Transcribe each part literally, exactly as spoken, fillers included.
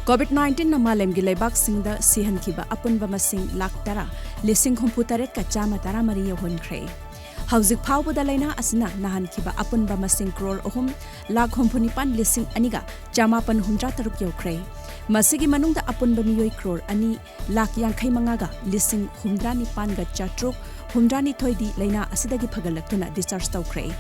COVID nineteen ꯅ ꯃꯥꯂꯦꯝꯒꯤ ꯂꯩꯕꯥꯛꯁꯤꯡꯗ ꯁꯤꯍꯟꯈꯤꯕ ꯑꯄꯨꯟꯕ ꯃꯁꯤꯡ ꯂꯥꯈ ꯇꯔꯥ, ꯂꯤꯁꯤꯡ ꯍꯨꯝꯐꯨ ꯇꯔꯦꯠꯀ ꯆꯥꯝꯃ ꯇꯔꯥꯃꯔꯤ ꯌꯧꯍꯟꯈ꯭ꯔꯦ꯫ ꯍꯧꯖꯤꯛ ꯐꯥꯎꯕꯗ ꯂꯥꯏꯅꯥ ꯑꯁꯤꯅ ꯅꯥꯍꯟꯈꯤꯕ ꯑꯄꯨꯟꯕ ꯃꯁꯤꯡ ꯀ꯭ꯔꯣꯔ ꯑꯍꯨꯝ, ꯂꯥꯈ ꯍꯨꯝꯐꯨ ꯅꯤꯄꯥꯟ, ꯂꯤꯁꯤꯡ ꯑꯅꯤꯒ ꯆꯥꯃꯥꯄꯟ ꯍꯨꯝꯗ꯭ꯔꯥ ꯇꯔꯨꯛ ꯌꯧꯈ꯭ꯔꯦ꯫ ꯃꯁꯤꯒꯤ ꯃꯅꯨꯡꯗ ꯑꯄꯨꯟꯕ ꯃꯤꯑꯣꯏ ꯀ꯭ꯔꯣꯔ ꯑꯅꯤ, ꯂꯥꯈ ꯌꯥꯡꯈꯩ ꯃꯉꯥꯒ ꯂꯤꯁꯤꯡ ꯍꯨꯝꯗ꯭ꯔꯥ ꯅꯤꯄꯥꯟꯒ ꯆꯥꯇ꯭ꯔꯨꯛ ꯍꯨꯝꯗ꯭ꯔꯥ ꯅꯤꯊꯣꯏꯗꯤ ꯂꯥꯏꯅꯥ ꯑꯁꯤꯗꯒꯤ ꯐꯒꯠꯂꯛꯇꯨꯅ discharge ꯇꯧꯈ꯭ꯔꯦ꯫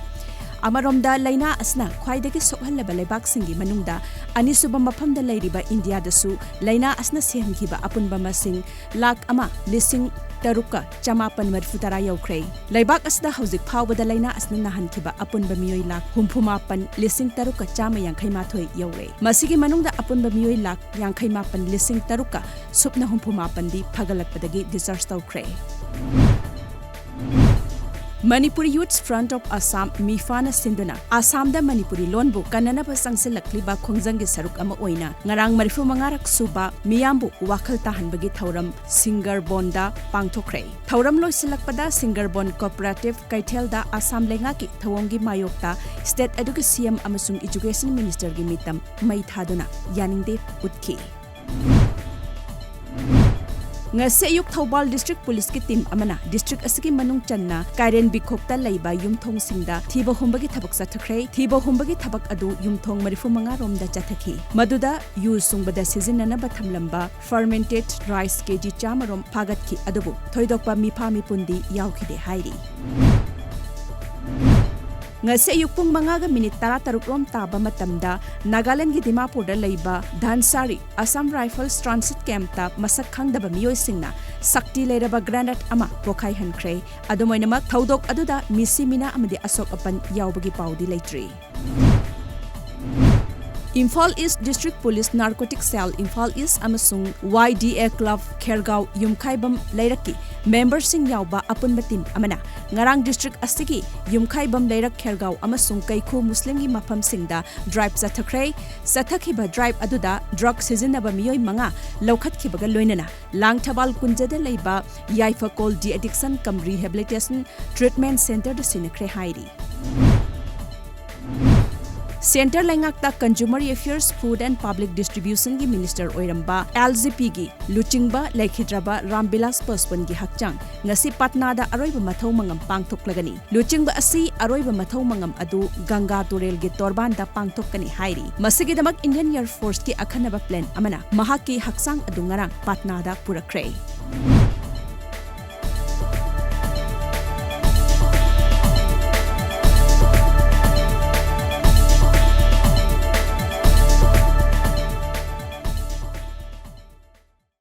ꯑꯃꯔꯣꯝꯗ, ꯂꯥꯏꯅꯥ ꯑꯁꯤꯅ ꯈ꯭ꯋꯥꯏꯗꯒꯤ ꯁꯣꯛꯍꯜꯂꯕ ꯂꯩꯕꯥꯛꯁꯤꯡꯒꯤ ꯃꯅꯨꯡꯗ ꯑꯅꯤꯁꯨꯕ ꯃꯐꯝꯗ ꯂꯩꯔꯤꯕ ꯏꯟꯗꯤꯌꯥꯗꯁꯨ ꯂꯥꯏꯅꯥ ꯑꯁꯤꯅ ꯁꯤꯍꯟꯈꯤꯕ ꯑꯄꯨꯟꯕ ꯃꯁꯤꯡ ꯂꯥꯈ ꯑꯃ, ꯂꯤꯁꯤꯡ ꯇꯔꯨꯛꯀ ꯆꯥꯃꯥꯄꯟ ꯃꯔꯤꯐꯨ ꯇꯔꯥ ꯌꯧꯈ꯭ꯔꯦ꯫ ꯂꯩꯕꯥꯛ ꯑꯁꯤꯗ ꯍꯧꯖꯤꯛ ꯐꯥꯎꯕꯗ ꯂꯥꯏꯅꯥ ꯑꯁꯤꯅ ꯅꯥꯍꯟꯈꯤꯕ ꯑꯄꯨꯟꯕ ꯃꯤꯑꯣꯏ ꯂꯥꯈ ꯍꯨꯝꯐꯨ ꯃꯥꯄꯟ, ꯂꯤꯁꯤꯡ ꯇꯔꯨꯛꯀ ꯆꯥꯝꯃ ꯌꯥꯡꯈꯩ ꯃꯥꯊꯣꯏ ꯌꯧꯔꯦ꯫ ꯃꯁꯤꯒꯤ ꯃꯅꯨꯡꯗ ꯑꯄꯨꯟꯕ ꯃꯤꯑꯣꯏ ꯂꯥꯈ ꯌꯥꯡꯈꯩ ꯃꯥꯄꯟ, ꯂꯤꯁꯤꯡ ꯇꯔꯨꯛꯀ ꯁꯨꯞꯅ ꯍꯨꯝꯐꯨ ꯃꯥꯄꯟꯗꯤ ꯐꯒꯠꯂꯛꯄꯗꯒꯤ discharge ꯇꯧꯈ꯭ꯔꯦ꯫ Manipuri Youth Front of Assam, ꯃꯤꯐꯥꯅ ꯁꯤꯟꯗꯨꯅ ꯑꯁꯥꯝꯗ ꯃꯅꯤꯄꯨꯔꯤ ꯂꯣꯟꯕꯨ ꯀꯟꯅꯅꯕ ꯆꯪꯁꯤꯜꯂꯛꯂꯤꯕ ꯈꯣꯡꯖꯪꯒꯤ ꯁꯔꯨꯛ ꯑꯃ ꯑꯣꯏꯅ ꯉꯔꯥꯡ ꯃꯔꯤꯐꯨ ꯃꯉꯥꯔꯛ ꯁꯨꯕ ꯃꯤꯌꯥꯝꯕꯨ ꯋꯥꯈꯜ ꯇꯥꯍꯟꯕꯒꯤ ꯊꯧꯔꯝ ꯁꯤꯡꯒꯔꯕꯣꯟꯗ ꯄꯥꯡꯊꯣꯛꯈ꯭ꯔꯦ꯫ ꯊꯧꯔꯝ ꯂꯣꯏꯁꯤꯜꯂꯛꯄꯗ ꯁꯤꯡꯒꯔꯕꯣꯟ Cooperative ꯀꯩꯊꯦꯜꯗ ꯑꯁꯥꯝ ꯂꯩꯉꯥꯛꯀꯤ ꯊꯧꯑꯣꯡꯒꯤ ꯃꯥꯌꯣꯛꯇ state ꯑꯗꯨꯒꯤ C M ꯑꯃꯁꯨꯡ Education Minister ꯒꯤ ꯃꯤꯇꯝ ꯃꯩ ꯊꯥꯗꯨꯅ ꯌꯥꯅꯤꯡꯗꯦ ꯎꯠꯈꯤ꯫ ꯉꯁꯤ ꯑꯌꯨꯛ ꯊꯧꯕꯥꯜ District Police ꯀꯤ team ꯑꯃꯅ district ꯑꯁꯤꯒꯤ ꯃꯅꯨꯡ ꯆꯟꯅ ꯀꯥꯏꯔꯦꯟꯕꯤꯈꯣꯛꯇ ꯂꯩꯕ ꯌꯨꯝꯊꯣꯡꯁꯤꯡꯗ ꯊꯤꯕ ꯍꯨꯝꯕꯒꯤ ꯊꯕꯛ ꯆꯠꯊꯈ꯭ꯔꯦ꯫ ꯊꯤꯕ ꯍꯨꯝꯕꯒꯤ ꯊꯕꯛ ꯑꯗꯨ ꯌꯨꯝꯊꯣꯡ ꯃꯔꯤꯐꯨ ꯃꯉꯥ ꯔꯣꯝꯗ ꯆꯠꯊꯈꯤ꯫ ꯃꯗꯨꯗ ꯌꯨ ꯁꯨꯡꯕꯗ ꯁꯤꯖꯤꯟꯅꯅꯕ ꯊꯝꯂꯝꯕ fermented rice K G ꯆꯥꯝꯃ ꯔꯣꯝ ꯐꯥꯒꯠꯈꯤ, ꯑꯗꯨꯕꯨ ꯊꯣꯏꯗꯣꯛꯄ ꯃꯤꯐꯥ ꯃꯤꯄꯨꯟꯗꯤ ꯌꯥꯎꯈꯤꯗꯦ ꯍꯥꯏꯔꯤ꯫ ꯉꯁꯤ ꯑꯌꯨꯛ ꯄꯨꯡ ꯃꯉꯥꯒ ꯃꯤꯅꯤꯠ ꯇꯔꯥꯇꯔꯨꯛ ꯔꯣꯝ ꯇꯥꯕ ꯃꯇꯝꯗ ꯅꯥꯒꯥꯂꯦꯟꯒꯤ ꯗꯤꯃꯥꯄꯨꯔꯗ ꯂꯩꯕ ꯙꯟꯁꯥꯔꯤ Assam Rifle Transit Camp ꯇ ꯃꯁꯛ ꯈꯪꯗꯕ ꯃꯤꯑꯣꯏꯁꯤꯡꯅ ꯁꯛꯇꯤ ꯂꯩꯔꯕ grenade ꯑꯃ ꯄꯣꯈꯥꯏꯍꯟꯈ꯭ꯔꯦ꯫ ꯑꯗꯨꯝ ꯑꯣꯏꯅꯃꯛ, ꯊꯧꯗꯣꯛ ꯑꯗꯨꯗ ꯃꯤꯁꯤ ꯃꯤꯅꯥ ꯑꯃꯗꯤ ꯑꯁꯣꯛ ꯑꯄꯟ ꯌꯥꯎꯕꯒꯤ ꯄꯥꯎꯗꯤ ꯂꯩꯇ꯭ꯔꯤ꯫ Imphal East District Police Narcotic Cell Imphal East ꯑꯃꯁꯨꯡ Y D A Club ꯈꯦꯔꯒꯥꯎ Yumkhaibam ꯂꯩꯔꯛꯀꯤ member ꯁꯤꯡ ꯌꯥꯎꯕ ꯑꯄꯨꯟꯕ team ꯑꯃꯅ ꯉꯔꯥꯡ district ꯑꯁꯤꯒꯤ ꯌꯨꯝꯈꯥꯏꯕꯝ ꯂꯩꯔꯛ ꯈꯦꯔꯒꯥꯎ ꯑꯃꯁꯨꯡ ꯀꯩꯈꯨ ꯃꯨꯁꯂꯤꯝꯒꯤ ꯃꯐꯝꯁꯤꯡꯗ drive ꯆꯠꯊꯈ꯭ꯔꯦ꯫ ꯆꯠꯊꯈꯤꯕ drive ꯑꯗꯨꯗ drug ꯁꯤꯖꯤꯟꯅꯕ ꯃꯤꯑꯣꯏ ꯃꯉꯥ ꯂꯧꯈꯠꯈꯤꯕꯒ ꯂꯣꯏꯅꯅ ꯂꯥꯡꯊꯕꯥꯜ ꯀꯨꯟꯖꯗ ꯂꯩꯕ ꯌꯥꯏꯐꯀꯣꯜ De-Addiction cum Rehabilitation Treatment Center ꯗ ꯁꯤꯟꯅꯈ꯭ꯔꯦ ꯍꯥꯏꯔꯤ꯫ Centre ꯂꯩꯉꯥꯛꯇ Consumer Affairs, Food and Public Distribution ꯒꯤ Minister ꯑꯣꯏꯔꯝꯕ L J P ꯒꯤ ꯂꯨꯆꯤꯡꯕ ꯂꯩꯈꯤꯗ꯭ꯔꯕ ꯔꯥꯝꯕꯤꯂꯥꯁ ꯄꯥꯁꯋꯥꯟꯒꯤ ꯍꯛꯆꯥꯡ ꯉꯁꯤ ꯄꯠꯅꯥꯗ ꯑꯔꯣꯏꯕ ꯃꯊꯧ ꯃꯉꯝ ꯄꯥꯡꯊꯣꯛꯂꯒꯅꯤ꯫ ꯂꯨꯆꯤꯡꯕ ꯑꯁꯤ ꯑꯔꯣꯏꯕ ꯃꯊꯧ ꯃꯉꯝ ꯑꯗꯨ ꯒꯪꯒꯥ ꯇꯨꯔꯦꯜꯒꯤ ꯇꯣꯔꯕꯥꯟꯗ ꯄꯥꯡꯊꯣꯛꯀꯅꯤ ꯍꯥꯏꯔꯤ꯫ ꯃꯁꯤꯒꯤꯗꯃꯛ Indian Air Force ꯀꯤ ꯑꯈꯟꯅꯕ plane ꯑꯃꯅ ꯃꯍꯥꯛꯀꯤ ꯍꯛꯆꯥꯡ ꯑꯗꯨ ꯉꯔꯥꯡ ꯄꯠꯅꯥꯗ ꯄꯨꯔꯛꯈ꯭ꯔꯦ꯫